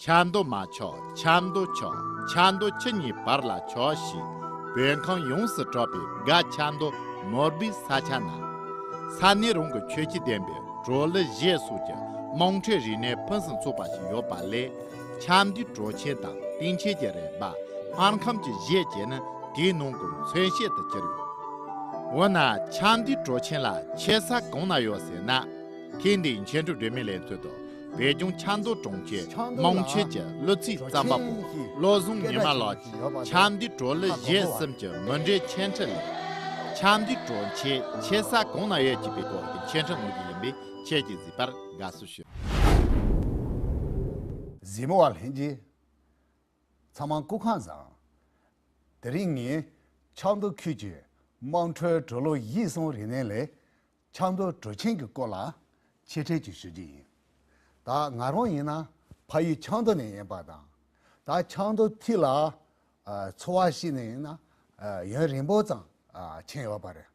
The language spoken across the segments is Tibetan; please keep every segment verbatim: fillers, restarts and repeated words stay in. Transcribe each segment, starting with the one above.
ཆབ་མདོ་མ་ཆོག་ཆབ་མདོ་ཆོག་ཆབ་མདོ་ཁྱེད་གཉིས་བར་ལ་ཆོག་ཞེས་བོད་ཁམས་ཡོངས་སུ་གྲགས་པའི་སྒ་ཆབ་མདོ་མོར་པའི་ས་ཆ་ན། ས་གནས་རང་གི་ཆོས་ཀྱི་བསྟན་པའི་གྲོ་ལི་གཞས་སོགས་ཀྱི་དམངས་ཁྲོད་རིག་གནས་ཕུན་སུམ་ཚོགས་པ་ཞིག་ཡོད་པ་ལས། ཆབ་མདོའི་གྲོ་ཆེན་དང་སྟེང་ཆེན་གྱི་རིག་པ། སྨར་ཁམས་ཀྱི་གཞས་བཅས་ནི་དེའི་ནང་གི་མཚོན་བྱེད་དུ་གྱུར་ཡོད། འོ་ན་ཆབ་མདོའི་གྲོ་ཆེན་ལ་ཆེ་ས་གང་ན་ཡོད་ཟེར་ན། ཐེངས་འདིའི་འཆད་ཁྲིད་སྒྲོན་མེའི་ལེ་ཚན་དུ་བོད་ལྗོངས་ཆབ་མདོ་གྲོང་ཁྱེར་དམངས་ཆོས་ཀྱི་གླུ་ཚིག་བརྩམས་པ་པོ་བློ་བཟང་ཉི་མ་ལགས་ཀྱིས་ཆབ་མདོའི་གྲོ་ལི་གཞས་གསུམ་གྱི་མུ་འབྲེལ་འཆད་ཁྲིད་ལས། ཆབ་མདོའི་གྲོ་ཆེན་ཆེ་ས་གང་ན་ཡོད་ཅེས་པའི་ཐོག་གི་འཆད་ཁྲིད་གནང་རྒྱུ་ཡིན་པས། ཁྱེད་ཀྱིས་གཟིགས་པར་དགའ་བསུ་ཞུ། གཟིགས་མོ་བ་ལྷན་རྒྱས། ཚང་མ་སྐུ་ཁམས་བཟང་། དེ་རིང་ངས་ཆབ་མདོ་ཁུལ་གྱི་དམངས་ཁྲོད་གྲོ་ལོ་གཞས་གསུམ་རིག་གནས་ལས། ཆབ་མདོ་གྲོ་ཆེན་གྱི་སྐོར་ལ་འཆད་ཁྲིད་ཅིག་ཞུ་རྒྱུ་ཡིན། ད་ང་རང་ཡིན་ན་ཕ་ཡུལ་ཆབ་མདོ་ནས་ཡིན་པ་དང་། ད་ཆབ་མདོ་མཐིལ་ལ་ཨ་འཚོ་བ་སྐྱེལ་ནས་ཡིན་ན་ཨ་ཡུན་རིང་པོ་ཙམ་ཨ་ཕྱིན་ཡོད་པ་རེད།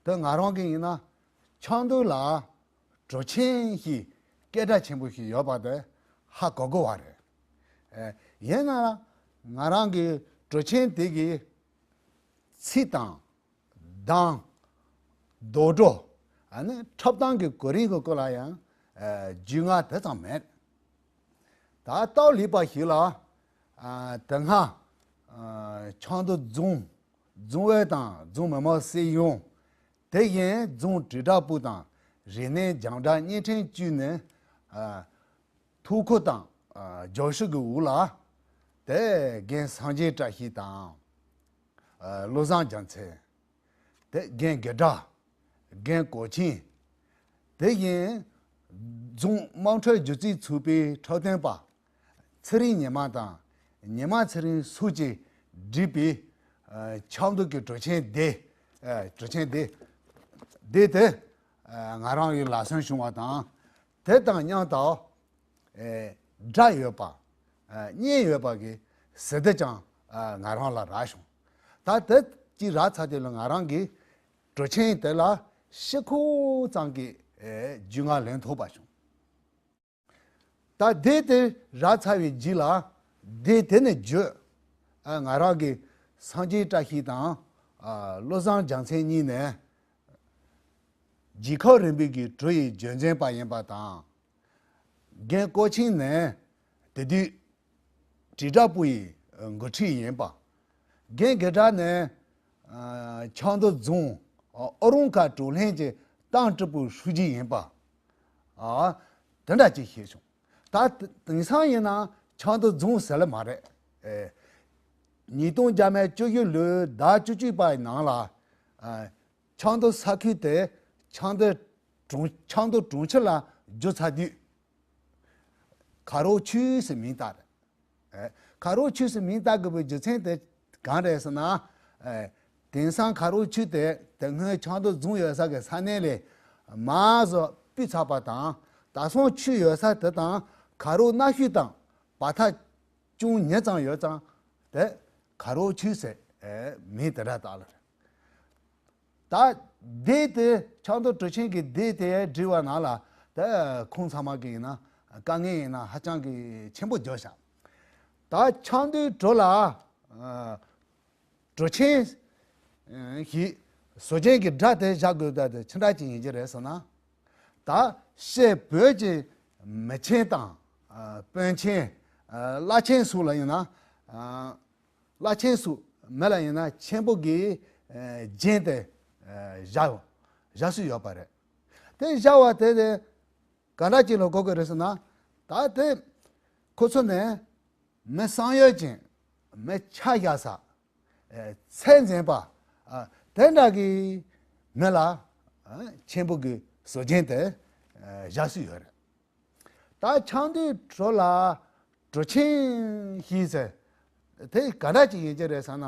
ད་ང་རང་གི་ཡིན་ན་ཆབ་མདོ་ལ་གྲོ་ཆེན་ཞེས་སྐད་གྲགས་ཆེན་པོ་ཞིག་ཡོད་པ་དེ་ཧ་གོ་གོ་བ་རེད། ཨེ་ཡིན་ན་ང་རང་གི་གྲོ་ཆེན་དེ་གི་ཚིག་དང་། གདངས། དོན་འགྲོ། ཨ་ནི་འཁྲབ་སྟངས་ཀྱི་གོ་རིམ་གྱི་སྐོར་ལ་ཡང་ཨ་རྒྱུས་མངའ་དེ་ཙམ་མེད། ད་སྟབས་ལེགས་པ་ཞིག་ལ་ཨ་དེ་སྔ་ཨ་ཆབ་མདོ་རྫོང་རྫོང་ཨུད་དང་རྫོང་མི་དམངས་སྲིད་གཞུང་། དེ་བཞིན་རྫོང་དྲིལ་བསྒྲགས་པུའུ་དང་རིག་གནས་རྒྱང་བསྒྲགས་བརྙན་འཕྲིན་ཅུས་ནས་ཨ་ཐུགས་ཁུར་དང་ཨ་རྒྱབ་སྐྱོར་གྱི་འོག་ལ། དེ་རྒན་སངས་རྒྱས་བཀྲ་ཤིས་དང་། ཨ་བློ་བཟང་རྒྱལ་མཚན། དེ་རྒན་དགེ་གྲགས། རྒན་གོ་ཆེན། དེ་བཞིན་རྫོང་དམངས་ཁྲོད་སྒྱུ་རྩལ་ཚོགས་པའི་འཁྲབ་སྟོན་པ། ཚེ་རིང་ཉི་མ་དང་ཉི་མ་ཚེ་རིང་སོགས་ཀྱིས་བསྒྲིགས་པའི་ཨ་ཆབ་མདོ་གི་གྲོ་ཆེན་སྡེ། ཨ་གྲོ་ཆེན་སྡེ། སྡེ་དེ་ཨ་ང་རང་གི་ལག་སོན་བྱུང་བ་དང་། དེ་དང་མཉམ་དུ་ཨེ་སྒྲ་ཡོད་པ། ཨ་བརྙན་ཡོད་པ་གི་སི་ཌི་ཅང་ཨ་ང་རང་ལ་རག་བྱུང་། ད་དེ་གཅིག་རག་ཚར་དུས་ལ་ང་རང་གིས་གྲོ་ཆེན་དེ་ལ་ཤོག་ཁུ་ཙམ་གྱི་ཨེ་རྒྱུས་མངའ་ལེན་ཐུབ་པ་བྱུང་། ད་སྡེ་དེ་རག་ཚར་བའི་རྗེས་ལ་སྡེ་དེ་ནས་བརྒྱུད་ཨ་ང་རང་གིས་སངས་རྒྱས་བཀྲ་ཤིས་དང་ཨ་བློ་བཟང་རྒྱལ་མཚན་གཉིས་ནས། རྒྱལ་ཁབ་རིམ་པའི་གི་གྲོ་ཡི་རྒྱུན་འཛིན་པ་ཡིན་པ་དང་། རྒན་ཀོ་ཆིང་ནས་དེ་དུས་དྲིལ་བསྒྲགས་པུའུ་ཡི་འགོ་ཁྲིད་ཡིན་པ། རྒན་དགེ་གྲགས་ནས་ཨ་ཆབ་མདོ་རྫོང་ཨ་ཨོ་རོང་ཁ་གྲོ་ལྷན་གྱི་ཏང་ཀྲི་པུའི་ཧྲུའུ་ཅི་ཡིན་པ། ཨ་དེ་འདྲ་ཅིག་ཤེས་བྱུང་། ད་དེང་སང་ཡིན་ན་ཆབ་མདོ་རྫོང་ཟེར་ལེ་མ་རེད། ཨེ་ཉིས་སྟོང་བརྒྱ་མེད་བཅུ་བཞི་ལོའི་ཟླ་བཅུ་གཅིག་པའི་ནང་ལ་ཨ་ཆབ་མདོ་ས་ཁུལ་དེ་ཆབ་མདོ་གྲོང་ཆབ་མདོ་གྲོང་ཁྱེར་ལ་བསྒྱུར་ཚར་དུས། ཁ་རོག་ཆུས་ཟེར་མིང་བཏགས་རེད། ཨེ་ཁ་རོག་ཆུས་ཟེར་མིང་བཏགས་དགོས་པའི་རྒྱུ་མཚན་དེ་གང་རེད་ཟེར་ན། ཨེ་དེང་སང་ཁ་རོག་ཆུས་དེ་དེ་སྔོན་ཆབ་མདོ་རྫོང་ཡོད་ས་གི་ས་གནས་ལས་མར་བཟོ་སྤུས་ཚགས་པ་དང་། ད་སང་ཆུས་ཡོད་ས་དེ་དང་ཁ་རོག་གནའ་ཤུལ་དང་བར་ཐག་ཅུང་ཉེ་ཙམ་ཡོད་ཙང་། དེ་ཁ་རོག་ཆུས་ཟེར་ཨེ་མིང་དེ་འདྲ་བཏགས་ལ་རེད། ད་སྡེ་དེ་ཆབ་མདོ་གྲོ་ཆེན་གྱི་སྡེ་དེ་བསྒྲིགས་པ་ནང་ལ་ད་ཁོང་ཚང་མ་གི་ཡིན་ན་དཀའ་ངལ་ཡིན་ན་ཧ་ཅང་གི་ཆེན་པོ་འགྱོད་བཞག་ད་ཆབ་མདོའི་གྲོ་ལ་ཨ་གྲོ་ཆེན་ཞེས་བཟོ་ཅན་གྱི་སྒྲ་དེ་བཞག་དགོས། ད་དེ་ཅི་འདྲ་ཅིག་ཡིན་གྱི་རེད་ཟེར་ན། ད་བཤད་བོད་ཀྱི་མི་ཆེན་དང་ཨ་དཔོན་ཆེན་ཨ་བླ་ཆེན་སོགས་ལ་ཡིན་ན་ཨ། བླ་ཆེན་སོགས་མི་ལ་ཡིན་ན་ཆེན་པོ་གི་ཨ་རྒྱན་དེ་ཨ་བཞག་བཞག་སྲོལ་ཡོད་པ་རེད། དེ་བཞག་པ་དེ་དེ་ག་འདྲ་ཅིག་ལ་གོ་དགོས་རེད་ཟེར་ན། ད་དེ་ཁོ་ཚོ་ནས་མི་བསམ་ཡོད་ཅིང་མི་ཆ་བཞག་ས། ཨ་ཚད་འཛིན་པ། ཨ་དེ་འདྲ་གི་མི་ལ་ཨ་ཆེན་པོ་གི་བཟོ་རྒྱན་དེ་ཨ་བཞག་སྲོལ་ཡོད་རེད། ད་ཆབ་མདོའི་གྲོ་ལ་གྲོ་ཆེན་ཞེས་ཟེར། དེ་ག་འདྲ་ཅིག་ཡིན་གྱི་རེད་ཟེར་ན།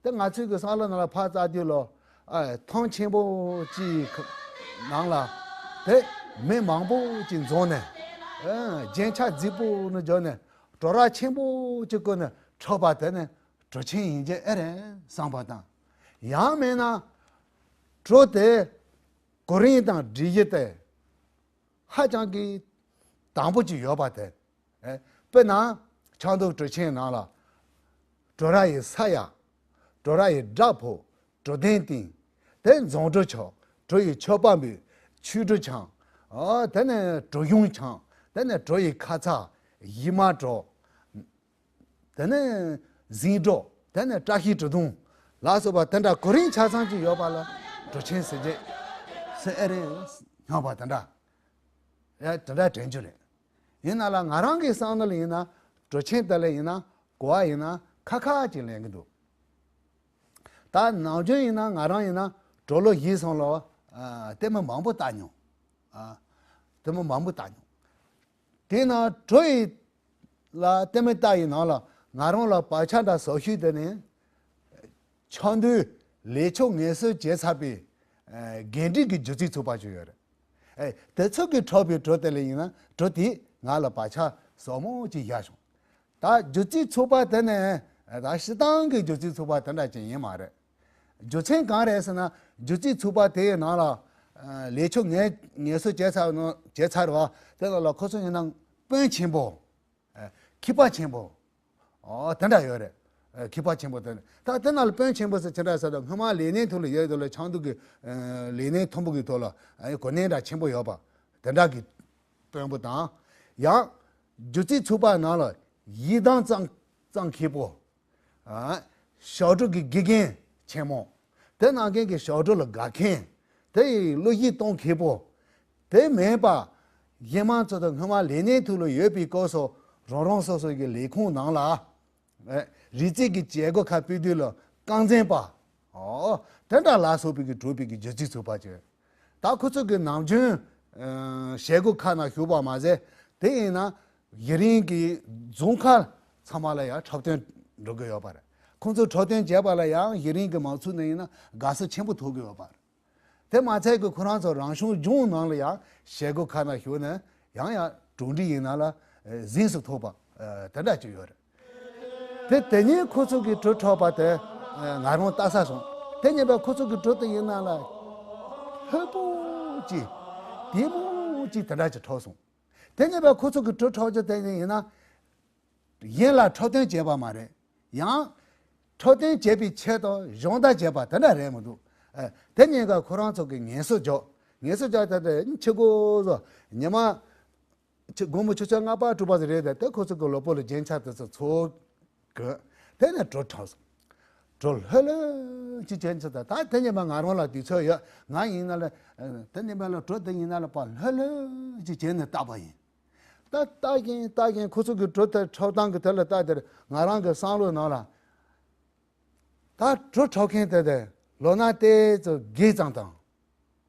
དེ་ང་ཚོའི་གི་བསམ་བློ་ནང་ལ་ཕར་བཙལ་དུས་ལོ། ཨ་ཐང་ཆེན་པོ་ཅིག་ནང་ལ་དེ་མི་མང་པོ་ཅིག་འཛོམས་ནས། ཨ་རྒྱན་ཆ་རྫིག་པོ་ནས་བརྒྱབ་ནས་གྲོ་ར་ཆེན་པོ་ཅིག་བསྐོལ་ནས་འཁྲབ་པ་དེ་ནི་གྲོ་ཆེན་ཡིན་གྱི་ཨེ་རེད་བསམ་པ་དང་། ཡང་མིན་ན་གྲོ་དེ་གོ་རིམ་དང་སྒྲིག་གཞི་དེ་ཧ་ཅང་གི་དང་པོ་ཅིག་ཡོད་པ་དེ། ཨེ་ དཔེར་ན་ཆབ་མདོ་གྲུ་ཆེན་ནང་ལ། གྲུ་ར་ཡི་ས་ཡ། གྲུ་ར་ཡི་བྲག་ཕུག་གྲུ་གདན་སྟེང་། དེ་རྫོང་གྲུ་ཆོག་གྲུ་ཡི་ཆོག་པ་འབུལ། ཆོས་གྲུ་འཆང་། ཨོ་དེ་ནས་གྲུ་གཞུང་འཆང་། དེ་ནས་གྲུ་ཡི་ཁ་ཚ། གཞི་མ་གྲུ། དེ་ནས་གཟིངས་གྲུ། དེ་ནས་བཀྲ་ཤིས་གྲུ་དུང་ལ་སོགས་པ་དེ་འདྲ་གོ་རིམ་ཆ་ཚང་ཅིག་ཡོད་པ་ལ་གྲུ་ཆེན་ཟེར་རྒྱུ་ཟེར་ཨེ་རེད། སྙམ་པ་དེ་འདྲ། ཨེ་དེ་འདྲ་དྲན་རྒྱུ་རེད། ཡིན་ན་ལ་ང་རང་གི་བསམ་བློ་ལ་ཡིན་ན་གྲུ་ཆེན་དེ་ལ་ཡིན་ན་གོ་བ་ཡིན་ན་ཁ་ཁ་ཅིག་ལེན་གི་འདུག་ད་ནམ་རྒྱུན་ཡིན་ན་ང་རང་ཡིན་ན་གྲུ་ལོ་བཞི་སོང་ལོ། ཨ་ལྟད་མོ་མང་པོ་ལྟ་མྱོང་། ཨ་ལྟད་མོ་མང་པོ་ལྟ་མྱོང་། དེས་ན་གྲུ་ཡི་ལ་ལྟད་མོ་ལྟ་ཡི་ནང་ལ་ང་རང་ལ་བག་ཆགས་འདྲ་བཟོ་ཤུལ་དེ་ནི། ཆབ་མདོའི་ལས་ཆོག་ངལ་གསོ་བྱས་ཚར་བའི་ཨ་འགན་འཁྲི་གི་སྒྱུ་རྩལ་ཚོགས་པ་ཞིག་ཡོད་རེད། ཨེ་དེ་ཚོ་གིས་འཁྲབ་པའི་གྲུ་དེ་ལ་ཡིན་ན་གྲུ་དེ་ང་ལ་བག་ཆགས་ཟབ་མོ་ཅིག་བཞག་བྱུང་། ད་སྒྱུ་རྩལ་ཚོགས་པ་དེ་ནི་ད་སྤྱིར་བཏང་གི་སྒྱུ་རྩལ་ཚོགས་པ་དེ་འདྲ་ཅིག་ཡིན་མ་རེད། རྒྱུ་མཚན་གང་རེད་ཟེར་ན་སྒྱུ་རྩལ་ཚོགས་པ་དེའི་ནང་ལ་ཨ་ལས་ཆོག་ངལ་ངལ་གསོ་བྱས་ཚར་ནོ་བྱས་ཚར་བ་དེ་ནང་ལ་ཁོ་ཚོ་ཡིན་ན་དཔོན་ཆེན་པོ། ཨ་མཁས་པ་ཆེན་པོ། ཨོ་དེ་འདྲ་ཡོད་རེད། ཨ་མཁས་པ་ཆེན་པོ་དེ་ད་དེ་ནང་ལ་དཔོན་ཆེན་པོ་ཟེར་ཅི་འདྲ་ཟེར་ན་སྔོན་མ་ལས་སྣེ་ཐོག་ལ་ཡོད་དེ་ལ་ཆབ་མདོ་གི་ཨ་ལས་སྣེ་མཐོན་པོ་གི་ཐོག་ལ་ཨ་གོ་གནས་འདྲ་ཆེན་པོ་ཡོད་པ་དེ་འདྲ་གི་དཔོན་པོ་དང་། ཡང་སྒྱུ་རྩལ་ཚོགས་པ་ནང་ལ་ཡི་དམ་གཙང་གཙང་མཁས་པོ། ཨ་ཞབས་བྲོ་གི་དགེ་རྒན་ཆེན་མོ། དེ་ནང་ཁན་གི་ཞབས་བྲོ་ལ་དགའ་མཁན། དེ་ཡི་བློ་གཞི་གཏོང་མཁས་པོ། དེ་མིན་པ། གཞན་མང་ཚོ་དང་སྔོན་མ་ལས་སྣེ་ཐོག་ལ་ཡོད་པའི་སྐབས་སུ་རང་རང་སོ་སོ་གི་ལས་ཁུངས་ནང་ལ། ཨེ་རིག་རྩལ་གྱི་བྱེད་སྒོ་ཁག་སྤེལ་དུས་ལ་རྐང་འཛིན་པ། ཨོ་དེ་འདྲ་ལ་སོགས་པའི་གི་གྲུབ་པའི་གི་སྒྱུ་རྩལ་ཚོགས་པ་ཅིག་ད་ཁོ་ཚོ་གི་ནམ་རྒྱུན་ཨ་བྱེད་སྒོ་ཁག་ནང་ཞུགས་པ་མ་ཟད། དེ་ཡིན་ན་གཞི་རིམ་གྱི་རྫོང་ཁག་ཚང་མ་ལ་ཡང་འཁྲབ་སྟོན་འགྲོ་གི་ཡོད་པ་རེད། ཁོང་ཚོ་འཁྲབ་སྟོན་བྱས་པ་ལ་ཡང་གཞི་རིམ་གྱི་མང་ཚོགས་ནས་ཡིན་ན་དགའ་བསུ་ཆེན་པོ་ཐོབ་གི་ཡོད་པ་རེད། དེ་མ་ཚད་ཀྱི་ཁོ་རང་ཚོ་རང་སྐྱོང་ལྗོངས་ནང་ལ་ཡང་བྱེད་སྒོ་ཁག་ནང་ཞུགས་ནས་ཡང་ཡང་གྲུབ་འབྲས་ཡིན་ན་ལ་ཨ་གཟེངས་སུ་ཐོན་པ་ཨ་དེ་འདྲ་ཅིག་ཡོད་རེད། དེ་དེ་ཉིན་ཁོ་ཚོ་གི་གྲུ་འཁྲབ་པ་དེ་ཨ་ང་རང་ལྟ་ས་སོང་། དེ་ཉིན་པ་ཁོ་ཚོ་གི་གྲུ་དེ་ཡིན་ན་ལ་ལྷོད་པོ་ཅིག་བདེ་མོ་ཅིག་དེ་འདྲ་ཅིག་འཁྲབ་སོང་། དེ་ཉིན་པ་ཁོ་ཚོ་གི་གྲུ་འཁྲབ་རྒྱུ་དེ་ཡིན་ན། གཞན་ལ་འཁྲབ་སྟོན་བྱས་པ་མ་རེད། ཡང་འཁྲབ་སྟོན་བྱས་པའི་ཆེད་དུ་སྦྱོང་བརྡར་བྱས་པ་དེ་འདྲ་རེད་མི་འདུག་ཨ་དེ་ཉིན་ཀ་ཁོ་རང་ཚོ་གི་ངལ་གསོ་རྒྱག་ངལ་གསོ་རྒྱག་ད་དེ་ཕྱི་གོ་ཟོ་ཉི་མ་ཕྱི་དགོང་མོ་ཆུ་ཚོད་ལྔ་པ་དྲུག་པ་ཟིག་རེད། དེ་དེ་ཁོ་ཚོ་གི་ལོ་པོ་ལ་རྒྱན་ཆ་དེ་ཚོ་ཚོ་གི་དེ་ནས་གྲུ་འཁྲབ་སོང་། གྲུ་ལྷོད་ལྷོད་ཅིག་བྱས་ཚོ། ད་ད་དེ་ཉིན་པ་ང་རང་ལ་དུས་ཚོད་ཡོད། ང་ཡིན་ན་ལ་དེ་ཉིན་པ་ལ་གྲུ་དེ་ཡིན་ན་ལ་ཕར་ལྷོད་ལྷོད་ཅིག་བྱས་ནས་བལྟས་པ་ཡིན། ད་ལྟ་བཞིན་ལྟ་བཞིན་ཁོ་ཚོ་གི་གྲུ་དེ་འཁྲབ་སྟངས་ཀྱི་དེ་ལ་ལྟ་དེར་ང་རང་གི་བསམ་བློའི་ནང་ལ། ད་གྲུ་འཁྲབ་མཁན་དེ་དེ་ལོ་ན་དེ་ཚོ་རྒས་ཙང་དང་།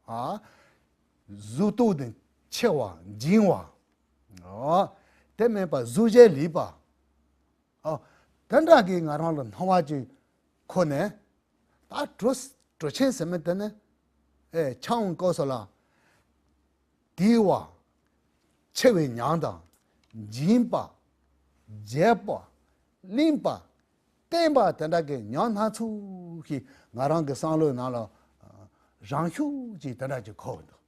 ཨ། གཟུགས་སྟོབས་དེ་ཆེ་བ་འཇིང་བ། ཨ། དེ་མིན་པ་གཟུགས་གཞི་ལེགས་པ། ཨ། དེ་འདྲ་གི་ང་རང་ལ་སྣང་བ་ཅིག་འཁོར་ནས། ད་གྲུ་གྲུ་ཆེན་ཟེར་མི་དེ་ནི། ཨེ་འཁྱམས་སྐབས་སུ་ལ། བདེ་བ། ཆེ་བའི་ཉམས་དང་། འཇིགས་པ། རྒྱས་པ། བརླིང་བ། བརྟན་པ་དེ་འདྲ་གི་ཉམས་སྣ་ཚོགས་ཤིག་ང་རང་གི་བསམ་བློའི་ནང་ལ་རང་ཤུགས་ཀྱིས་དེ་འདྲ་ཅིག་འཁོར་འདུག་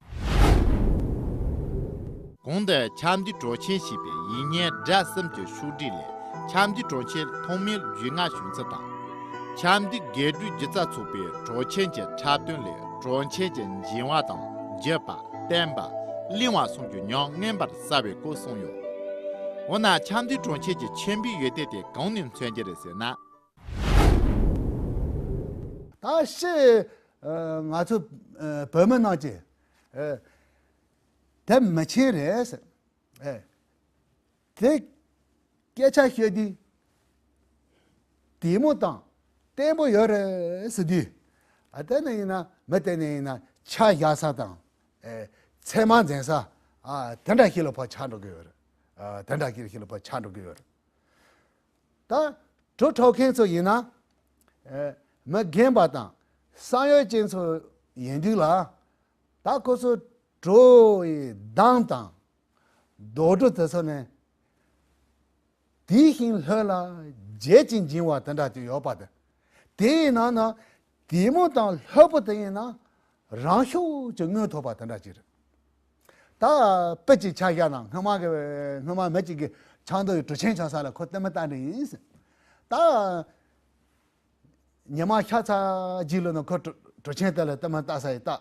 གོང་དུ་ཆབ་མདོའི་གྲུ་ཆེན་ཞེས་པའི་ཡིག་བརྙན་སྒྲ་གསུམ་གྱི་ཕྱོགས་བསྒྲིགས་ལས། ཆབ་མདོའི་གྲུ་ཆེན་ཐོག་མའི་རྒྱུས་མངའ་བྱུང་ཚུལ་དང་། ཆབ་མདོའི་རྒྱལ་སྒྲོལ་སྒྱུ་རྩལ་ཚོགས་པའི་གྲུ་ཆེན་གྱི་འཁྲབ་སྟོན་ལས་གྲུ་ཆེན་གྱི་འཇིང་བ་དང་རྒྱས་པ་བརྟན་པ་བརླིང་བ་སོགས་ཀྱི་ཉམས་མངོན་པར་གསལ་བའི་སྐོར་གསུངས་ཡོད། འོ་ན་ཆབ་མདོའི་གྲུ་ཆེན་གྱི་ཆེན་པོའི་ཡོན་ཏན་དེ་གང་ནས་མཚོན་གྱི་རེད་ཟེར་ན། ད་ཤི་ཨ་ང་ཚོ་ཨ་བོད་མི་རྣམས་ཀྱིས་ཨ་དེ་མི་ཆེན་རེད་ཟེར། ཨེ། དེ་སྐད་ཆ་བཤད་དུས་བདེ་མོ་དང་བརྟན་པོ་ཡོད་རེད་ཟེར་དུས། ཨ་དེ་ནས་ཡིན་ན་མི་དེ་ནས་ཡིན་ན་ཆ་བཞག་ས་དང་། ཨེ། ཚད་མ་འཛིན་ས། ཨ་དེ་འདྲ་ཞིག་ལ་ཕར་ཆགས་འགྲོ་གི་ཡོད་རེད། ཨ་དེ་འདྲ་ཞིག་ལ་ཕར་ཆགས་འགྲོ་གི་ཡོད་རེད། ད་གྲུ་འཁྲབ་མཁན་ཚོ་ཡིན་ན། ཨེ། མི་རྒན་པ་དང་བསམ་ཡས་ཅན་ཚོ་ཡིན་དུས་ལ། ད་ཁོ་ཚོ་གྲུ་ཡི་གདངས་དང་། རྡོག་གྲུ་དེ་ཚོ་ནི། བདེ་ཞིང་ལྷོད་ལ་རྒྱས་ཅིང་འཇིང་བ་དེ་འདྲ་ཅིག་ཡོད་པ་དེ། དེའི་ནང་ན་བདེ་མོ་དང་ལྷོད་པོ་དེ་ཡིན་ན་རང་ཤུགས་ཀྱིས་མངོན་ཐུབ་པ་དེ་འདྲ་ཅིག་རེད། ད་དཔེ་ཅིག་ཆ་བཞག་ན། སྔོན་མ་གི་སྔོན་མ་མི་གཅིག་གིས་ཆབ་མདོ་ཡི་གྲུ་ཆེན་ཆགས་ས་ལ་ཁོ་ལྟད་མོ་ལྟ་འདི་ཡིན་ཟེར། ད་ཉི་མ་ཤར་ཚར་རྗེས་ལ་ནི་ཁོ་གྲུ་གྲུ་ཆེན་དེ་ལ་ལྟད་མོ་ལྟ་ས་ཡི་ལྟ།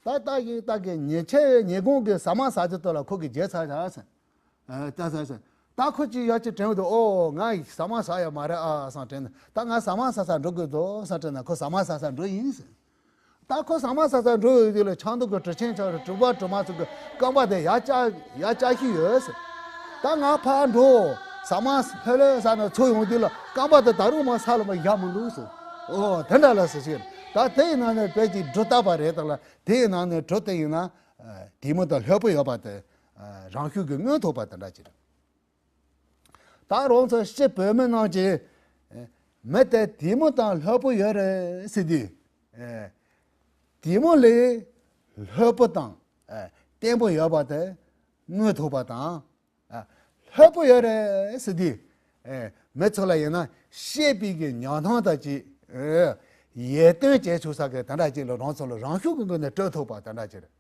ད་ལྟ་གི་ལྟ་གི་ཉིན་ཕྱེད་ཉིན་གུང་གི་ཟ་མ་ཟ་རྒྱུ་དེ་ལ་ཁོ་གིས་བརྗེད་ཚར་ཡ་ཟེར། ཨ། ལྟ་ས་ཟེར། ད་ཁོ་ཅིག་ཡར་ཅིག་དྲན་འདུག། ཨོ། ང་ཟ་མ་ཟ་ཡ་མ་རེད་ཨ་བསམ་དྲན་ནས། ད་ང་ཟ་མ་ཟ་ས་འགྲོ་དགོས་འདུག་བསམ་དྲན་ནས་ཁོ་ཟ་མ་ཟ་ས་འགྲོ་ཡིན་ཟེར། ད་ཁོ་ཟ་མ་ཟ་ས་འགྲོ་ཡོད་དུས་ལ་ཆབ་མདོ་གི་གྲུ་ཆེན་ཆགས་རེད། གྲུ་པ་གྲུ་མ་ཚོ་གི་རྐང་པ་དེ་ཡར་བཀྱག་ཡར་བཀྱག་བཞིན་ཡོད་ཟེར། ད་ང་ཕར་འགྲོ། ཟ་མ་ལྷོད་ལྷོད་ཟ་ནས་ཚུར་ཡོང་དུས་ལ་རྐང་པ་དེ་ད་རུང་མར་ས་ལ་མར་བཞག་མི་འདུག་ཟེར། ཨོ། དེ་འདྲ་ལ་ཟེར་ཞིག། ད་དེ་ཡི་ནང་ནས་དཔེ་ཅིག་གྲུ་བཏབ་པ་རེད་ད་ལ། དེ་ཡི་ནང་ནས་གྲུ་དེ་ཡིན་ན་ཨ་དེ་མོ་དང་ལྷོད་པོ་ཡོད་པ་དེ། ཨ། རང་ཤུགས་ཀྱིས་མངོན་ཐུབ་པ་དེ་འདྲ་ཅིག་རེད། ད་རང་ཚོ་སྤྱིར་བོད་མི་རྣམས་ཀྱིས་མི་དེ་དེ་མོ་དང་ལྷོད་པོ་ཡོད་རེད་ཟེར་དུས། དེ་མོ་ལས་ལྷོད་པོ་དང་བརྟན་པོ་ཡོད་པ་དེ་མངོན་ཐུབ་པ་དང་། ལྷོད་པོ་ཡོད་རེད་ཟེར་དུས། མི་ཚོ་ལ་ཡིན་ན་བཤད་པའི་གི་ཉམས་མྱོང་དང་བཅས། ཡིད་རྟོན་བྱེད་ཆོག་ས་གི་དེ་འདྲ་ཅིག་ལ་རང་ཚོ་ལ་རང་ཤུགས་ཀྱི་སྒོ་ནས་སྤྲོད་ཐུབ་པ་དེ་འདྲ་ཅིག་རེད།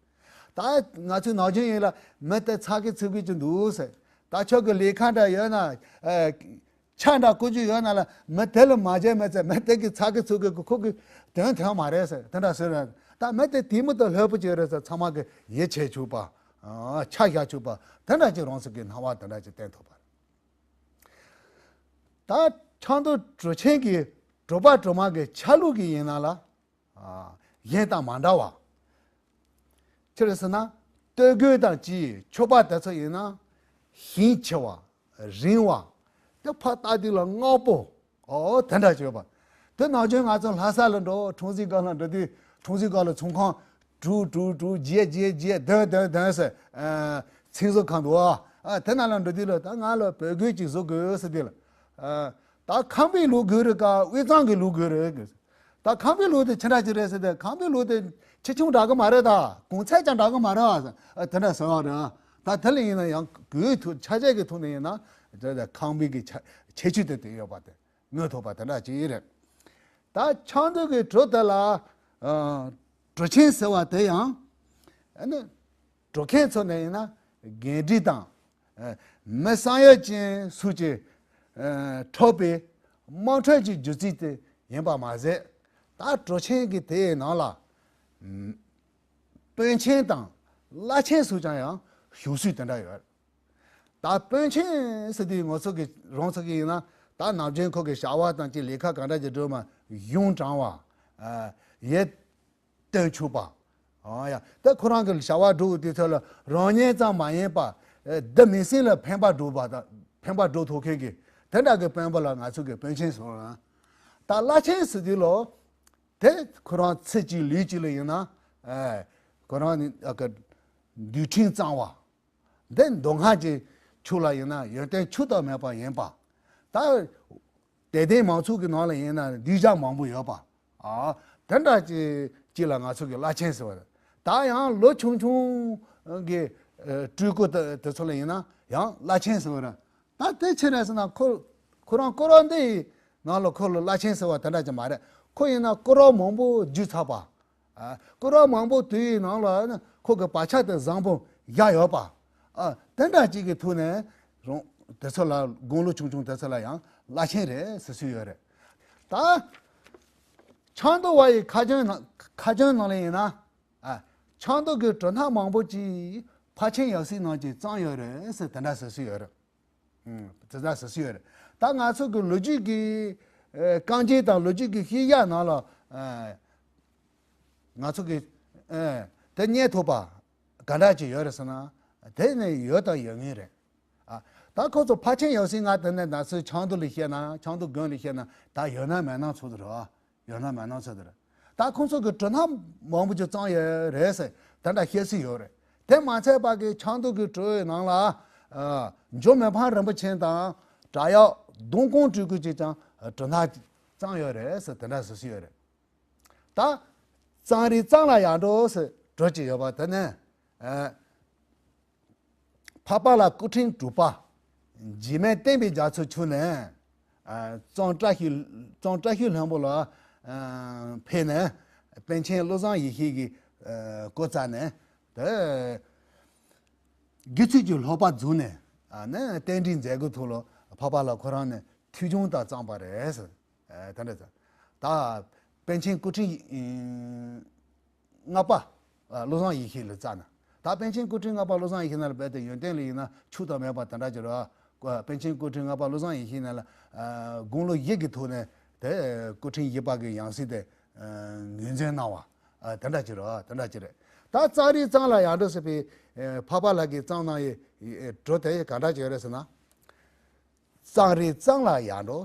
ད་ང་ཚོའི་ནམ་རྒྱུན་ཡིན་ལ་མི་དེ་ཚ་གི་ཚུགས་གི་ཅིག་འདུག་ཟེར། ད་ཁྱོད་ཀྱི་ལས་ཁ་འདྲ་ཡོད་ན། ཨ། ཆ་འདྲ་བསྐུར་རྒྱུ་ཡོད་ན་ལ། མི་དེ་ལ་མ་བྱས་མི་ཚད་མི་དེ་གི་ཚ་གི་ཚུགས་གི་ཁོ་གི་དོན་དོན་མ་རེད་ཟེར། དེ་འདྲ་ཟེར་རེད། ད་མི་དེ་དེ་མོ་དང་ལྷོད་པོ་ཅིག་རེད་ཟེར། ཚང་མ་གི་ཡིད་ཆེས་ཆོག་པ། ཨ། ཆ་བཞག་ཆོག་པ། དེ་འདྲ་ཅིག་རང་ཚོ་གི་སྣང་བ་དེ་འདྲ་ཅིག་བསྟན་ཐུབ་པ་རེད། ད་ཆབ་མདོ་གྲུ་ཆེན་གྱི་གྲུ་པ་གྲུ་མ་གི་ཆ་ལུགས་ཀྱི་ཡིན་ན་ལ། ཨ། གཞན་དང་མ་འདྲ་བ། ཅི་རེད་ཟེར་ན། སྟོད་གོས་དང་བཅས་ཕྱུ་པ་དེ་ཚོ་ཡིན་ན་ཞེང་ཆེ་བ། རིང་བ། དེ་ཕར་ལྟ་དུས་ལ་སྔགས་པོ། ཨོ། དེ་འདྲ་བྱོས་པ། དེ་ནམ་རྒྱུན་ང་ཚོ་ལྷ་ས་ལ་འགྲོ། འཁྲུངས་རྩིས་སྒང་ལ་འགྲོ་དུས། འཁྲུངས་རྩིས་སྒང་ལ་ཚོང་ཁང་དྲུག་དྲུག་དྲུག་བརྒྱད་བརྒྱད་བརྒྱད་བདུན་བདུན་བདུན་ཟེར། ཨ། མཚན་བཟོ་ཁང་འདུག་ཨ། དེ་ནང་ལ་འགྲོ་དུས་ལ། ད་ང་ལ་བོད་གོས་ཅིག་བཟོ་དགོས་ཟེར་དུས་ལ། ཨ། ད་ཁམས་པའི་ལུགས་དགོས་རེད་ག། དབུས་གཙང་གི་ལུགས་དགོས་རེད་ག། ད་ཁམས་པའི་ལུགས་དེ་ཅི་འདྲ་ཅིག་རེད་ཟེར་ཏེ། ཁམས་པའི་ལུགས་དེ་ཆེ་ཆུང་འདྲ་གི་མ་རེད། ད་གོང་ཚད་ཀྱང་འདྲ་གི་མ་རེད་ཟེར། ཨ། དེ་འདྲ་ཟེར་བ་རེད། ད་དེ་ལ་ཡིན་ན་ཡང་གོས་ཐུག་ཆ་བྱད་ཀྱི་ཐོག་ནས་ཡིན་ན་དེ་ཁམས་པའི་གི་ཆ་ཁྱད་ཆོས་དེ་དེ་ཡོད་པ་དེ་མངོན་ཐུབ་པ་དེ་འདྲ་ཅིག་རེད། ད་ཆབ་མདོ་གི་གྲུ་དེ་ལ། ཨ། གྲུ་ཆེན་ཟེར་བ་དེ་ཡང་། ཨ་ནི་གྲུ་མཁན་ཚོ་ནས་ཡིན་ན་འགན་འཁྲི་དང་། ཨ། མི་བསམ་ཡས་ཅན་སུ་ཅིག་ཨ། འཕྲོག་པའི་དམག་འཁྲུག་གི་སྒྱུ་རྩལ་དེ་ཡིན་པ་མ་ཟད། ད་གྲུ་ཆེན་གྱི་དེའི་ནང་ལ། ཨམ། དཔོན་ཆེན་དང་བླ་ཆེན་སུ་ཅང་ཡང་བཞུགས་སྲོལ་དེ་འདྲ་ཡོད། ད་དཔོན་ཆེན་ཟེར་དུས་ང་ཚོ་གི་རང་ཚོ་གི་ཡིན་ན། ད་ནམ་རྒྱུན་ཁོ་གི་བྱ་བ་དང་བཅས་ལས་ཀ་ག་འདྲ་ཅིག་སྒྲུབ་མ། གཞུང་དྲང་བ། ཨ། ཡིད་རྟོན་ཆོག་པ། ཨ་ཡ། ད་ཁོ་རང་གི་བྱ་བ་སྒྲུབ་དུས་ཚོད་ལ་རང་ཉིད་ཙམ་མ་ཡིན་པ། ཨ། འདི་མི་སེམས་ལ་ཕན་པ་སྒྲུབ་པ་དང་། ཕན་པ་སྒྲུབ་ཐུབ་མཁན་གྱི་དེ་འདྲ་གི་དཔོན་པོ་ལ་ང་ཚོ་གི་དཔོན་ཆེན་ཟེར་བ་རེད། ད་བླ་ཆེན་ཟེར་དུས་ལ། དེ་ཁོ་རང་ཚེ་གཅིག་ལུས་གཅིག་ལ་ཡིན་ན། ཨ། ཁོ་རང་ནི་ཨ་ཀ་འདུལ་ཁྲིམས་གཙང་བ། འདི་མདོ་སྔགས་ཀྱི་ཆོས་ལ་ཡིན་ན་ཡོན་ཏན་འཆུག་ཏུ་མེད་པ་ཡིན་པ། ད་དད་ལྡན་མང་ཚོགས་ཀྱི་ནང་ལ་ཡིན་ན་གདུལ་བྱ་མང་པོ་ཡོད་པ། ཨ། དེ་འདྲ་ཅིག་ཅིག་ལ་ང་ཚོ་གི་བླ་ཆེན་ཟེར་བ་རེད། ད་ཡང་ལོ་ཆུང་ཆུང་གི་ཨ་སྤྲུལ་སྐུ་དེ་དེ་ཚོ་ལ་ཡིན་ན་ཡང་བླ་ཆེན་ཟེར་བ་རེད། ད་དེ་ཕྱིར་ཟེར་ན་ཁོ་ཁོ་རང་སྐུ་རབ་འདི་ཡི་ནང་ལ་ཁོ་ལ་བླ་ཆེན་ཟེར་བ་དེ་འདྲ་ཅིག་མ་རེད། ཁོ་ཡིན་ན་སྐུ་རབ་མང་པོ་བརྒྱུད་ཚར་བ། ཨ། སྐུ་རབ་མང་པོ་དེའི་ནང་ལ་ཁོ་གི་བག་ཆགས་དེ་བཟང་པོ་བཞག་ཡོད་པ། ཨ། དེ་འདྲ་ཅིག་གི་ཐོག་ནས་རང་དེ་ཚོ་ལ་དགུང་ལོ་ཆུང་ཆུང་དེ་ཚོ་ལ་ཡང་བླ་ཆེན་རེད་ཟེར་སྲོལ་ཡོད་རེད། ད་ཆབ་མདོ་བ་ཡི་ཁ་བྱང་ནང་ཁ་བྱང་ནང་ལ་ཡིན་ན། ཨ། ཆབ་མདོ་གི་གྲུ་སྣ་མང་པོ་ཅིག་ཕར་ཕྱིན་ཡབ་སྲས་རྣམས་ཀྱིས་བརྩམས་ཡོད་རེད་ཟེར། དེ་འདྲ་ཟེར་སྲོལ་ཡོད་རེད། ཨུམ། དེ་འདྲ་ཟེར་སྲོལ་ཡོད་རེད། ད་ང་ཚོ་གི་ལོ་རྒྱུས་ཀྱི་ཨ་རྐང་རྗེས་དང་ལོ་རྒྱུས་ཀྱི་བཤད་ཡག་ནང་ལ། ཨ། ང་ཚོ་གི་ཨ་དེ་རྙེད་ཐུབ་པ་ག་འདྲ་ཅིག་ཡོད་རེད་ཟེར་ན། དེ་ནི་ཡོད་དང་ཡོད་ངེས་རེད། ཨ། ད་ཁོ་ཚོ་ཕར་ཕྱིན་ཡབ་སྲས་ལྔ་དེ་ནས་ང་ཚོའི་ཆབ་མདོ་ལ་བཤད་ན། ཆབ་མདོ་དགོན་ལ་བཤད་ན་ད་ཡོད་ན་མེད་ན་ཚོད་དུ་རེད་བ། ཡོད་ན་མེད་ན་ཚོད་དུ་རེད། ད་ཁོང་ཚོ་གི་གྲུ་སྣ་མང་པོ་ཅིག་བརྩམས་ཡོད་རེད་ཟེར་དེ་འདྲ་བཤད་སྲོལ་ཡོད་རེད། དེ་མ་ཚད་པ་གི་ཆབ་མདོ་གི་གྲུའི་ནང་ལ། ཨ། འཇམ་མི་ཕམ་རིན་པོ་ཆེ་དང་བྲག་གཡབ་ལྡོང་ཀོང་སྤྲུལ་སྐུ་ཅིག་ཀྱང་གྲུ་སྣ་བརྩམས་ཡོད་རེད་ཟེར་དེ་འདྲ་ཟེར་སྲོལ་ཡོད་རེད། ད་གཙང་རིག་གཙང་ལ་ཡར་འགྲོ་ཟེར་གྲུ་ཅིག་ཡོད་པ་དེ་ནས། ཨ། འཕགས་པ་ལྷ་སྐུ་ཕྲེང་དྲུག་པ་འཇིགས་མེད་བསྟན་པའི་རྒྱ་མཚོ་ཆུ་ནས། ཨ། གཙང་བཀྲ་ཤིས་གཙང་བཀྲ་ཤིས་ལྷུན་པོ་ལ། ཨ། ཕེབས་ནས་པཎ་ཆེན་བློ་བཟང་ཡེ་ཤེས་ཀྱི། ཨ། སྐུ་རྩ་ནས་དེ་ དགེ་ཚུལ་གྱི་ལྷོག་པ་འཛུགས་ནས་ཨ་ནི་རྟེན་འབྲེལ་མཛད་སྒོའི་ཐོག་ལ་འཕགས་པ་ལགས་ཁོ་རང་ནས་ཐོས་བྱུང་དང་བརྩམས་པ་རེད་ཟེར། ཨ་དེ་འདྲ་ཟེར། ད་པཎ་ཆེན་སྐུ་ཕྲེང་ཨ་ལྔ་པ་ཨ་བློ་བཟང་ཡེ་ཤེས་ལ་བརྩིས་ན། ད་པཎ་ཆེན་སྐུ་ཕྲེང་ལྔ་པ་བློ་བཟང་ཡེ་ཤེས་ནང་ལ་རྦད་དེ་ཡོན་ཏན་ལ་ཡིན་ན་འཆུག་དང་མེད་པ་དེ་འདྲ་ཅིག་རེད། པཎ་ཆེན་སྐུ་ཕྲེང་ལྔ་པ་བློ་བཟང་ཡེ་ཤེས་ནང་ལ་ཨ་དགུང་ལོ་བཞི་གི་ཐོག་ནས་དེ་སྐུ་ཕྲེང་བཞི་པ་གི་ཡང་སྲིད་དེ་ཨ་ངོས་འཛིན་གནང་བ། ཨ་དེ་འདྲ་ཅིག་རེད། དེ་འདྲ་ཅིག་རེད། ད་གཙང་རིས་གཙང་ལ་ཡར་འགྲོ་ཟེར་བའི་ཨ་འཕགས་པ་ལགས་ཀྱིས་བརྩམས་གནང་བའི་ཨ་བྲོ་དེ་ག་འདྲ་ཅིག་རེད་ཟེར་ན། གཙང་རིས་གཙང་ལ་ཡར་འགྲོ།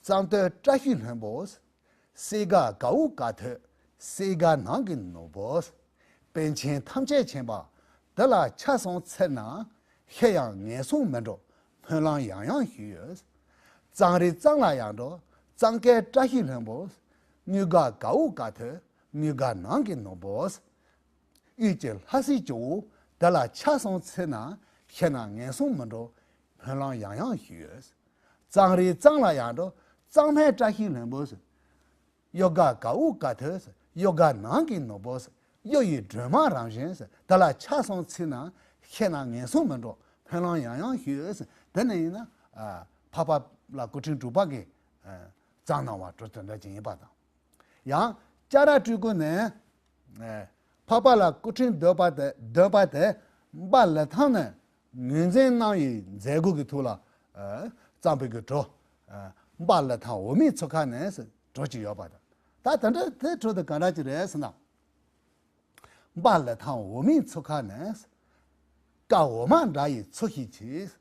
གཙང་སྟོད་བཀྲ་ཤིས་ལྷུན་པོ། སེར་ག་གའུ་ག་ཐོད། སེར་ག་ནང་གི་ནོར་བུ། པཎ་ཆེན་ཐམས་ཅད་མཁྱེན་པ། འདི་ལ་ཆགས་སོང་ཚེ་ན། ཤི་ཡང་ངན་སོང་མི་འགྲོ། སྨོན་ལམ་ཡང་ཡང་ཞུ། གཙང་རིས་གཙང་ལ་ཡར་འགྲོ། གཙང་སྐད་བཀྲ་ཤིས་ལྷུན་པོ། དངུལ་ག་གའུ་ག་ཐོད། དངུལ་ག་ནང་གི་ནོར་བུ། དབུས་ཀྱི་ལྷ་སྲས་ཇོ་བོ། འདི་ལ་ཆགས་སོང་ཚེ་ན། ཤི་ན་ངན་སོང་མི་འགྲོ། སྨོན་ལམ་ཡང་ཡང་ཞུ། གཙང་རིས་གཙང་ལ་ཡར་འགྲོ། གཙང་སྨན་བཀྲ་ཤིས་ལྷུན་པོ། གཡུ་ག་གའུ་ག་ཐོད། གཡུ་ག་ནང་གི་ནོར་བུ། གཡུ་ཡི་སྒྲོན་མ་རང་བཞིན། འདི་ལ་ཆགས་སོང་ཚེ་ན། ཤི་ན་ངན་སོང་མི་འགྲོ། སྨོན་ལམ་ཡང་ཡང་ཞུ། དེ་ནས་ཡིན་ན་ཨ་འཕགས་པ་ལགས་སྐུ་ཕྲེང་དྲུག་པ་གིས་ཨ་བརྩམས་གནང་བ་བྲོ་དེ་འདྲ་ཅིག་ཡིན་པ་དང་། ཡང་ལྕགས་ར་སྤྲུལ་སྐུ་ནས་ཨེ་འཕགས་པ་ལགས་སྐུ་ཕྲེང་བདུན་པ་དེ་བདུན་པ་དེ་འབའ་ལི་ཐང་ནས་ངོས་འཛིན་གནང་བའི་མཛད་སྒོ་གི་ཐོག་ལ་ཨེ་བརྩམས་པའི་གི་བྲོ། ཨེ་འབའ་ལི་ཐང་འོ་མའི་མཚོ་ཁ་ནས་བྲོ་ཅིག་ཡོད་པ་དང་། ད་དེ་འདྲ་དེ་བྲོ་དེ་ག་འདྲ་ཅིག་རེད་ཟེར་ན། འབའ་ལི་ཐང་འོ་མའི་མཚོ་ཁ་ནས། ཀ་འོ་མ་འདྲ་ཡི་མཚོ་ཞིག་མཆིས།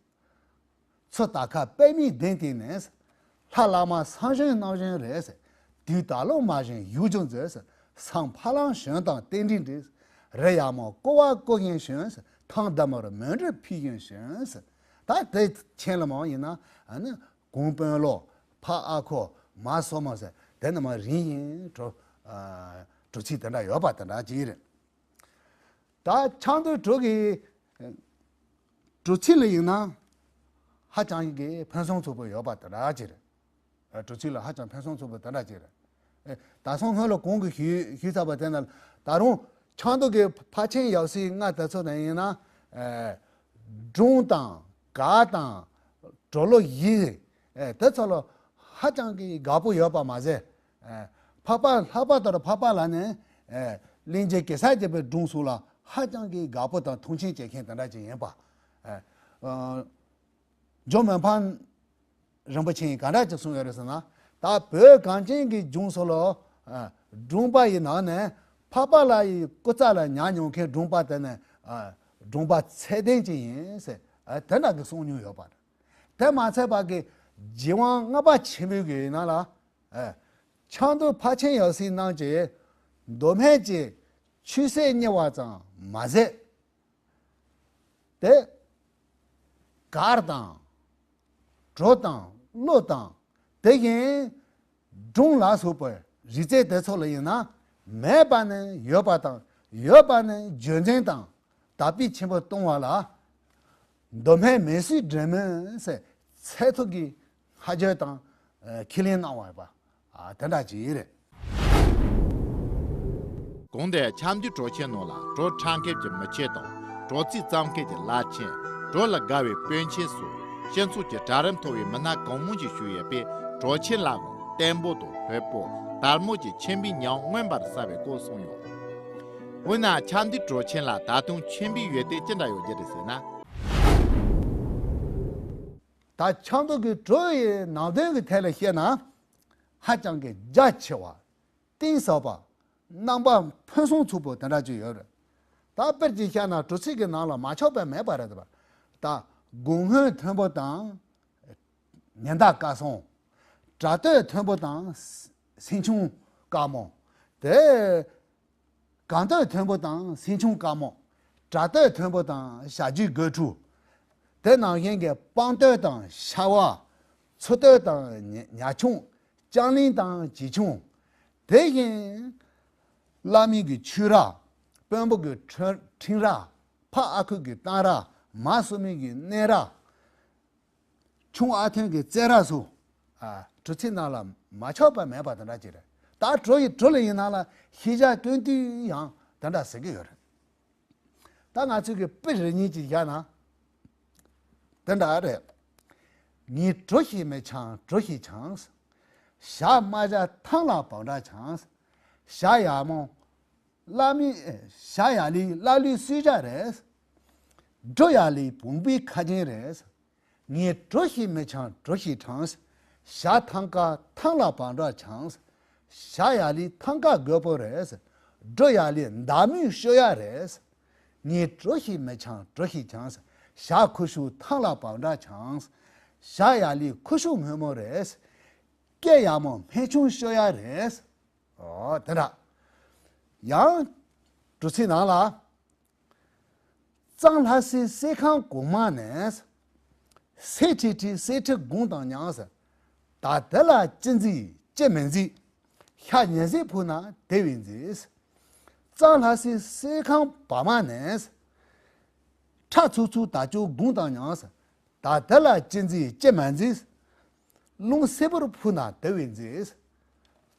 མཚོ་དར་ཁ་པདྨའི་གདན་སྟེང་ནས། ལྷ་བླ་མ་སངས་བཞིན་རྣམ་བཞིན་རེད། དུས་ད་ལོ་མ་བཞིན་བཞུགས་ཀྱང་མཛོད། སང་ཕ་ལང་གཞོན་དང་རྟེན་འབྲེལ་འགྲིག་རི་ཡ་མོ་ཀོ་བ་ཀོ་བཞིན་གཞོན། ཐང་མདའ་མོར་མོན་གྲུ་ཕུད་བཞིན་གཞོན། ད་དེ་ཁྱེད་ལ་མང་ཡིན་ན་ཨ་ནི་གུང་དཔོན་སློབ་ཕ་ཨ་ཁུ་མ་སོ་མ་ཟེར་དེ་རྣམས་རིམ་བཞིན་བྲོ་ཨ་བྲོ་ཚིག་དེ་འདྲ་ཡོད་པ་དེ་འདྲ་ཅིག་རེད། ད་ཆབ་མདོའི་བྲོ་གི་བྲོ་ཚིག་ལ་ཡིན་ན་ཧ་ཅང་གི་ཕུན་སུམ་ཚོགས་པོ་ཡོད་པ་དེ་འདྲ་ཅིག་རེད། བྲོ་ཚིག་ལ་ཧ་ཅང་ཕུན་སུམ་ཚོགས་པོ་དེ་འདྲ་ཅིག་རེད། ཨེ་ད་སོང་སྔོན་ལ་གོང་གི་ཞུས་ཞུས་ཚར་བ་དེ་ན་ད་རུང་ཆབ་མདོ་གི་ཕར་ཕྱིན་ཡབ་སྲས་ལྔ་དེ་ཚོ་ནས་ཡིན་ན་ཨེ་སྒྲུང་དང་གར་དང་བྲོ་ལོ་བཞི་ཨེ་དེ་ཚོ་ལ་ཧ་ཅང་གི་དགའ་པོ་ཡོད་པ་མ་ཟད། ཨེ་འཕགས་པ་ལྷག་པར་དུ་འཕགས་པ་ལགས་ནས་ཨེ་གླིང་རྗེ་གེ་སར་རྒྱལ་པོའི་སྒྲུང་སོགས་ལ་ཧ་ཅང་གི་དགའ་པོ་དང་མཐོང་ཆེན་བྱེད་མཁན་དེ་འདྲ་ཅིག་ཡིན་པ། ཨེ་ཨ་ཇོ་མི་ཕམ་རིན་པོ་ཆེས་ག་འདྲ་ཅིག་གསུངས་ཡོད་རེད་ཟེར་ན། ད་བོད་གངས་ཅན་གྱི་ལྗོངས་སུ་ལ་ཨ་སྒྲུང་པ་ཡི་ནང་ནས་འཕགས་པ་ལགས་ཡི་སྐུ་རྩ་ལ་ཉར་མྱོང་མཁན་སྒྲུང་པ་དེ་ནི་ཨ་སྒྲུང་པ་ཚད་ལྡན་ཅིག་ཡིན་ཟེར་ཨ་དེ་འདྲ་གི་གསུང་མྱོང་ཡོད་པ་རེད། དེ་མ་ཚད་པ་གི་རྗེ་དབང་ལྔ་པ་ཆེན་པོའི་གི་ནང་ལ་ཨ་ཆབ་མདོ་ཕར་ཕྱིན་ཡབ་སྲས་རྣམས་ཀྱི་མདོ་སྨད་ཀྱི་ཆོས་སྲིད་གཉིས་པ་ཙམ་མ་ཟད། དེ་གར་དང་། བྲོ་དང་། གླུ་དང་། དེ་བཞིན་སྒྲུང་ལ་སོགས་པའི་རིག་རྩལ་དེ་ཚོ་ལ་ཡིན་ན་མེད་པ་ནས་ཡོད་པ་དང་ཡོད་པ་ནས་རྒྱུན་འཛིན་དང་དར་སྤེལ་ཆེན་པོ་གཏོང་བ་ལ་མདོ་སྨད་མི་སེར་འབྲེལ་མོལ་ཟེར་ཚད་མཐོ་གི་བསྔགས་བརྗོད་དང་ཁས་ལེན་གནང་བ་ཡོད་པ། ཨ་དེ་འདྲ་ཅིག་རེད། གོང་དེར་ཆབ་མདོའི་བྲོ་ཆེན་ནང་ལ་བྲོ་འཁྲབ་མཁན་གྱི་མི་ཆེན་དང་བྲོ་ཚིག་བརྩམས་མཁན་གྱི་བླ་ཆེན། བྲོ་ལ་དགའ་བའི་དཔོན་ཆེན་སོགས་སྤྱི་ཚོགས་ཀྱི་གྲལ་རིམ་མཐོ་བའི་མི་སྣ་གང་མང་ཞིག་ཞུགས་ཡོད་པས་བྲོ་ཆེན་ལའང་བརྟན་པོ་དང་ལྷོད་པོ་དལ་མོ་བཅས་ཆེན་པོའི་ཉམས་མངོན་པར་གསལ་བའི་སྐོར་གསུངས་ཡོད། འོ་ན་ཆབ་མདོའི་བྲོ་ཆེན་ལ་ད་དུང་ཆེན་པོའི་ཡོན་ཏན་ཅི་འདྲ་ཡོད་རྒྱུ་རེད་ཟེར་ན། ད་ཆབ་མདོ་གི་བྲོ་ཡི་ནང་དོན་གྱི་ཐད་ལ་བཤད་ན། ཧ་ཅང་གི་རྒྱ་ཆེ་བ། གཏིང་ཟབ་པ། རྣམ་པ་ཕུན་སུམ་ཚོགས་པོ་དེ་འདྲ་ཅིག་ཡོད་རེད། ད་དཔེར་གྱིས་བཤད་ན་བྲོ་ཚིག་གི་ནང་ལ་མ་ཆགས་པ་མེད་པ་རེད་པ། ད་དགུང་སྔོན་མཐོན་པོ་དང་། ཉི་ཟླ་སྐར་གསུམ། དགྲ་སྟོད་མཐོན་པོ་དང་སེང་ཆུང་དཀར་མོ། དེ། གངས་སྟོད་མཐོན་པོ་དང་སེང་ཆུང་དཀར་མོ། དགྲ་སྟོད་མཐོན་པོ་དང་བྱ་རྒྱུད་དགོད་ཕྲུག་དེ་ནང་བཞིན་གྱི་སྤང་སྟོད་དང་ཤ་བ། མཚོ་སྟོད་དང་ཉ་ཉ་ཆུང་། ལྕང་གླིང་དང་བྱི་ཆུང་། དེ་བཞིན་བླ་མའི་གི་ཆོས་ར། དཔོན་པོ་གི་ཁྲི་ཁྲིམས་ར། ཕ་ཨ་ཁུ་གི་གཏམ་ར། མ་སོ་མའི་གི་གནས་ར། ཆུང་ཨ་ཐོན་གྱི་རྩེད་ར་སོགས། ཨ་བྲོ་ཚིག་ནང་ལ་མ་ཆགས་པ་མེད་པ་དེ་འདྲ་ཅིག་རེད། ད་བྲོ་ཡི་བྲོ་ལ་ཡིན་ནའང་ཤེས་བྱ་སྟོན་དུས་ཡང་དེ་འདྲ་ཟེར་གྱི་ཡོད་རེད། ད་ང་ཚོས་ཀྱི་དཔེ་རེ་གཉིས་ཅིག་བཞག་ན། དེ་འདྲ་རེད། ངས་གྲོ་ཞིག་མི་འཆང་གྲོ་ཞིག་འཆང་། ཞག་མ་བཞག་ཐང་ལ་བག་འདྲ་འཆང་། ཞག་ཡར་མོ་བླ་མའི་ཞག་ཡར་ལི་བླ་ལུས་སུས་བྱ་རེད། གྲོ་ཡར་ལི་བོང་བུའི་ཁ་རྒྱན་རེད། ངས་གྲོ་ཞིག་མི་འཆང་གྲོ་ཞིག་འཆང་། ཞག་ཐང་ཀ་ཐང་ལ་བག་འདྲ་འཆང་། ཞག་ཡར་ལི་ཐང་ཀ་རྒོད་པོ་རེད། གྲོ་ཡར་ལི་མདའ་མོའི་ཤོ་ཡ་རེད། ངས་གྲོ་ཞིག་མི་འཆང་གྲོ་ཞིག་འཆང་། ཞག་ཁུ་བྱུག་ཐང་ལ་བག་འདྲ་འཆང་། ཞག་ཡར་ལི་ཁུ་བྱུག་སྔོན་མོ་རེད། སྐེ་ཡར་མོ་སྨན་ཆུང་ཤོ་ཡ་རེད། ཨོ་དེ་འདྲ། ཡང་གྲོ་ཚིག་ནང་ལ། གཙང་ལྷ་སའི་སྲས་ཁང་གོང་མ་ནས། སེར་ཁྲི་ཁྲི་སེར་ཁྲི་དགུང་དང་མཉམ། ད་དེ་ལ་ཅི་མཛེས་ཅི་མི་མཛེས། ཤ་ཉེ་ཟས་ཕུལ་ན་དེ་བས་མཛེས། གཙང་ལྷ་སའི་སྲས་ཁང་བར་མ་ནས། ཁྲ་ཚུག་ཚུག་དར་ལྕོག་དགུང་དང་མཉམ། ད་དེ་ལ་ཅི་མཛེས་ཅི་མི་མཛེས། རླུང་སེར་པོར་ཕུལ་ན་དེ་བས་མཛེས།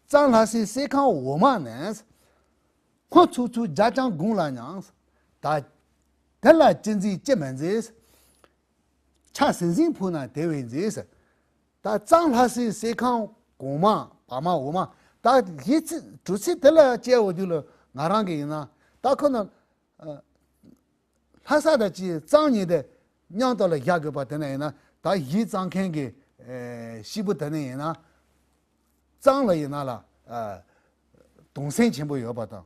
གཙང་ལྷ་སའི་སྲས་ཁང་འོག་མ་ནས། སྔོ་ཚུག་ཚུག་རྒྱ་ལྕང་དགུང་ལ་མཉམ། ད་དེ་ལ་ཅི་མཛེས་ཅི་མི་མཛེས། ཆ་ཟིང་ཟིང་ཕུལ་ན་དེ་བས་མཛེས། ད་གཙང་ལྷ་སའི་སྲས་ཁང་གོང་མ་བར་མ་འོག་མ། ད་གཞི་ཚིག་གྲོ་ཚིག་དེ་ལ་དཔྱད་འོ་དུས་ལ་ང་རང་གི་ཡིན་ན། ད་ཁོ་ན། ཨ། ལྷ་ས་དང་ཅིག་གཙང་གཉིས་དེ་མཉམ་དུ་ལ་བཞག་དགོས་པ་དེ་ནས་ཡིན་ན། ད་གཞི་གཙང་མཁན་གྱི་ཨེ་སྐྱེས་བུ་དེ་ནས་ཡིན་ན། གཙང་ལ་ཡིན་ན་ལ་ཨ་གདུང་སེམས་ཆེན་པོ་ཡོད་པ་དང་།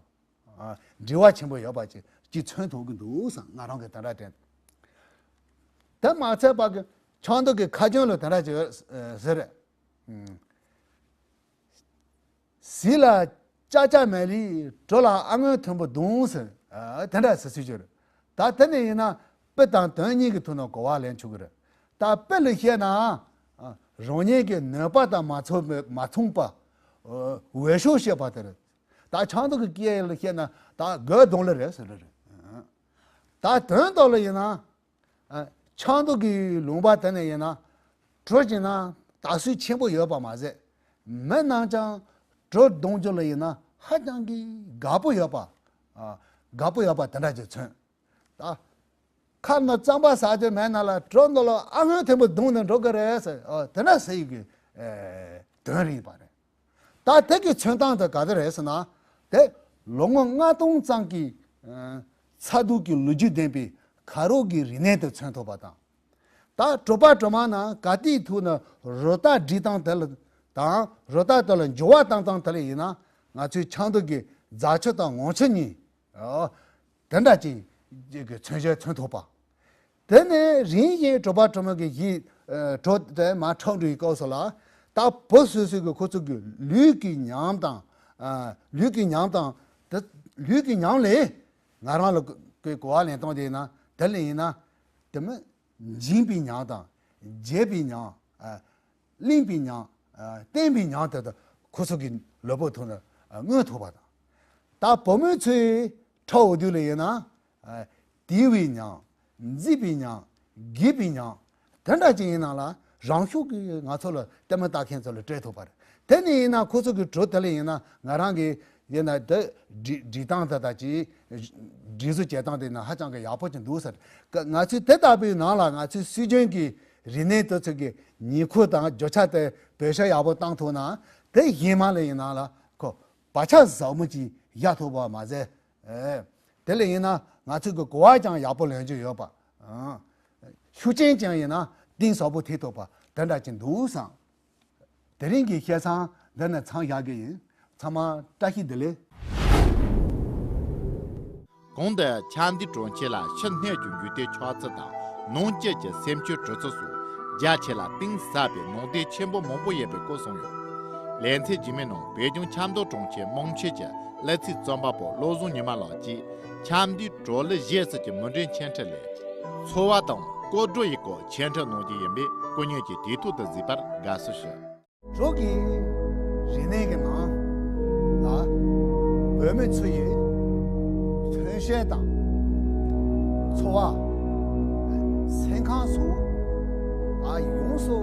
ཨ་འབྲེལ་བ་ཆེན་པོ་ཡོད་པ་ཅིག་ཅིག་མཚོན་ཐུབ་ཀྱི་འདུག་བསམ། ང་རང་གི་དེ་འདྲ་དྲན། དེ་མ་ཚད་པ་གི་ཆབ་མདོ་གི་ཁ་རྒྱུན་ལ་དེ་འདྲ་ཅིག་ཟེར། ཟིལ་ལ་ལྕགས་ལྕགས་མེ་ལི་གྲོ་ལ་ཨ་སྔོན་མཐོན་པོ་གདུང་ཟེར། ཨ་དེ་འདྲ་ཟེར་སྲིད་ཅིག་རེད། ད་དེ་ནས་ཡིན་ན་དཔེ་དང་དོན་གཉིས་ཀྱི་ཐོག་ནས་གོ་བ་ལེན་ཆོག་གི་རེད། ད་དཔེ་ལ་བཤད་ན། ཨ་རང་ཉིད་ཀྱི་ནུས་པ་དང་མ་མཚུངས་པའི་མ་མཚུངས་པ། ཨ་འོས་ཤོག་བཤད་པ་དེ་རེད། ད་ཆབ་མདོ་གི་སྐད་ལ་བཤད་ན་ད་རྒོད་གདོང་ལ་རེད་ཟེར་རེད། ད་དོན་དག་ལ་ཡིན་ན། ཨ་ཆབ་མདོ་གི་ལུང་པ་དེ་ནས་ཡིན་ན། གྲོ་བྱིན་ན་དར་སྲོལ་ཆེན་པོ་ཡོད་པ་མ་ཟད། མི་རྣམས་ཀྱང་གྲོ་གདུང་རྒྱུ་ལ་ཡིན་ན་ཧ་ཅང་གི་དགའ་པོ་ཡོད་པ། ཨ་དགའ་པོ་ཡོད་པ་དེ་འདྲ་ཅིག་མཚོན། ད་ཁ་ན་རྩམ་པ་ཟ་རྒྱུ་མེད་ན་ལ་གྲོ་འདི་ལ་ཨ་སྔོན་མཐོན་པོ་གདུང་ནས་འགྲོ་གི་རེད་ཟེར། ཨ་དེ་འདྲ་ཟེར་ཡི་གི་ཨེ་དོན་རེད་པ་རེད། ད་དེ་གི་མཚོན་སྟངས་དེ་ག་དེ་རེད་ཟེར་ན། དེ་ལོ་ངོ་ལྔ་སྟོང་ཙམ་གྱི་ཨ་མཚར་སྡུག་གི་ལོ་རྒྱུས་ལྡན་པའི་ཁ་རོག་གི་རིག་གནས་དེ་མཚོན་ཐུབ་པ་དང་། ད་གྲོ་པ་གྲོ་མ་ནང་ག་དུས་ཐུག་ན་རོ་བཏགས་བྲིས་སྟངས་དེ་ལ་དང་རོ་བཏགས་དེ་ལ་འགྱུར་བ་བཏང་སྟངས་དེ་ལ་ཡིན་ན། ང་ཚོའི་ཆབ་མདོ་གི་རྫ་ཆུ་དང་ངོ་ཆུ་གཉིས། ཨོ། དེ་འདྲ་ཅིག་གི་མཚོན་བྱེད་མཚོན་ཐུབ་པ། དེ་ནས་རིམ་བཞིན་གྲོ་པ་གྲོ་མ་གི་གཞི་ཨ་གྲོ་དེ་མར་འཁྲབ་འགྲོ་ཡི་སྐབས་སུ་ལ། ད་བུ་སོ་སོ་གི་ཁོ་ཚོ་གི་ལུས་ཀྱི་ཉམས་དང་། ཨ་ལུས་ཀྱི་ཉམས་དང་། དེ་ལུས་ཀྱི་ཉམས་ལས་ང་རང་ལ་གི་གོ་བ་ལེན་སྟངས་དེ་ཡིན་ན། དེ་ལ་ཡིན་ན་དེ་མི་འཇིགས་པའི་ཉམས་དང་། བརྗེད་པའི་ཉམས། ཨ་གླེན་པའི་ཉམས། ཨ་བརྟན་པའི་ཉམས་དེ་དག་ཁོ་ཚོ་གི་ལུས་པོ་ཐོག་ནས་ཨ་མངོན་ཐུབ་པ་དང་། ད་བུ་མོ་ཚོའི་འཁྲབ་འོ་དུས་ལ་ཡིན་ན། ཨ་དེ་བའི་ཉམས། མཛེས་པའི་ཉམས། དགྱེས་པའི་ཉམས། དེ་འདྲ་ཅིག་ཡིན་ན་ལ་རང་ཤུགས་ཀྱིས་ང་ཚོ་ལ་ལྟད་མོ་ལྟ་མཁན་ཚོ་ལ་སྤྲད་ཐུབ་པ་རེད། དེ་ནས་ཡིན་ན་ཁོ་ཚོ་གི་གྲོ་དེ་ལ་ཡིན་ན་ང་རང་གི་ཡིན་ན་དེ་འབྲི་འབྲི་སྟངས་དེ་དག་ཅིག་འབྲི་བཟོ་བྱེད་སྟངས་དེ་ན་ཧ་ཅང་གི་ཡག་པོ་ཅིག་འདུག་ཟེར། ང་ཚོས་དེ་ལྟ་བུའི་ནང་ལ་ང་ཚོའི་སྲོལ་རྒྱུན་གྱི་རིག་གནས་དེ་ཚོ་གི་ཉེར་མཁོ་དང་བརྗོད་བྱ་དེ་བེད་སྤྱོད་ཡག་པོ་བཏང་ཐུབ་ན། དེ་གཞན་མ་ལ་ཡིན་ན་ལ་ཁོ་བག་ཆགས་ཟབ་མོ་ཅིག་བཞག་ཐུབ་པ་མ་ཟད། ཨེ། དེ་ལས་ཡིན་ན་ང་ཚོས་ཀྱི་གོ་བ་ཀྱང་ཡག་པོ་ལེན་རྒྱུ་ཡོད་པ། ཨང་། ཤུགས་རྐྱེན་ཀྱང་ཡིན་ན་གཏིང་ཟབ་པོ་ཐེབས་ཐུབ་པ་དེ་འདྲ་ཅིག་འདུག་བསམ། དེ་རིང་གི་བཤད་མཚམས་འདི་ནས་མཚམས་བཞག་གི་ཡིན། ཚང་མ་བཀྲ་ཤིས་བདེ་ལེགས། གོང་དུ་ཆབ་མདོའི་གྲོང་ཁྱེར་ལ་ཕྱི་སྣོད་ཀྱི་འགུལ་སྐྱོད་ཆགས་ཚུལ་དང་ནང་དཀྱིལ་གྱི་སེམས་ཤུགས་གྲུབ་ཚུལ་སོགས་རྒྱ་ཆེ་ལ་གཏིང་ཟབ་པའི་ནང་དོན་ཆེན་པོ་མང་པོ་ཡོད་པའི་སྐོར་གསུངས་ཡོད། ལེ་ཚན་རྗེས་མའི་ནང་བོད་ལྗོངས་ཆབ་མདོ་གྲོང་ཁྱེར་དམངས་ཆེན་གྱི་གླུ་ཚིག་རྩོམ་པ་པོ་བློ་བཟང་ཉི་མ་ལགས་ཀྱིས་ཆབ་མདོའི་གྲོ་ལུད་བཞད་ཟེར་གྱི་མུ་འབྲེལ་འཆད་ཁྲིད་ལས། འཚོ་བ་དང་སྐོར་བྲོ་ཡི་སྐོར་འཆད་ཁྲིད་གནང་རྒྱུ་ཡིན་པས་སྐུ་ཉིད་ཀྱིས་དུས་ཐོག་ཏུ་གཟིགས་པར་དགའ་བསུ་ཞུ། གྲོ་གི་རིག་གནས་ཀྱི་ནང་ལ་བོད་མི་ཚོ་ཡི་ཐོན་སྐྱེད་དང་འཚོ་བ། སེམས་ཁམས་སོགས་ཨ་ཡོངས་སུ།